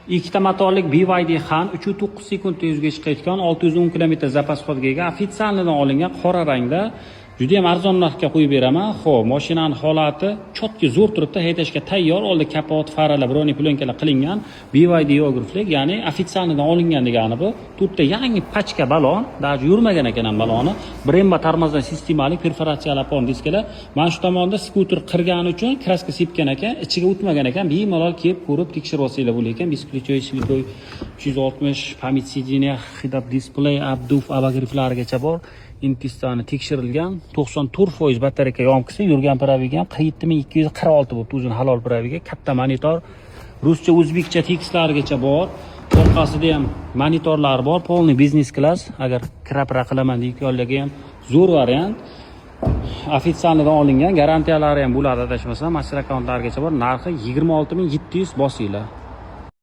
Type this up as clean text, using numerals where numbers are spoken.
Ikkita motorlik BYD Han 3,9 sekundda 100 ga chiqayotgan, 610 km запас ход ga ega, официальный dan olingan, qora rangda, juda ham arzon narxga qo'yib beraman. Xo'p, mashinani holati чётко, zo'r turibdi, haydashga tayyor. Oldi kapot, faralar, бронеплёнка lar qilingan. BYD yogurflik, ya'ni официальный dan olingan degani bu. To'rtta yangi pachka balon, даже yurmagan ekan ham baloni. Brembo тормозной sistemali, perforatsiyali pon diskalar. Mana shu tomonda skuter qirgani uchun краска sepgan ekan, ichiga o'tmagan ekan. Bemalol kelib ko'rib, tekshirib olsanglar bo'lar ekan. Бесключевой, слепой, 360 память сиденья, head-up display, обдув, обогрев larigacha bor. Intistani tekshirilgan, 94% батарейка ёмкость i, yurgan пробег i ham 47 246 bo'libdi, o'zini halol пробег i. Katta monitor, ruscha, o'zbekcha tekstlarigacha bor. Orqasida ham monitorlari bor, полный biznes klass. Agar kira-pira qilaman deyotganlarga ham zo'r variant. Официальный dan olingan, garantiyalari ham bo'ladi adashmasam, master akkauntlarigacha bor. Narxi 26 700, bosinglar.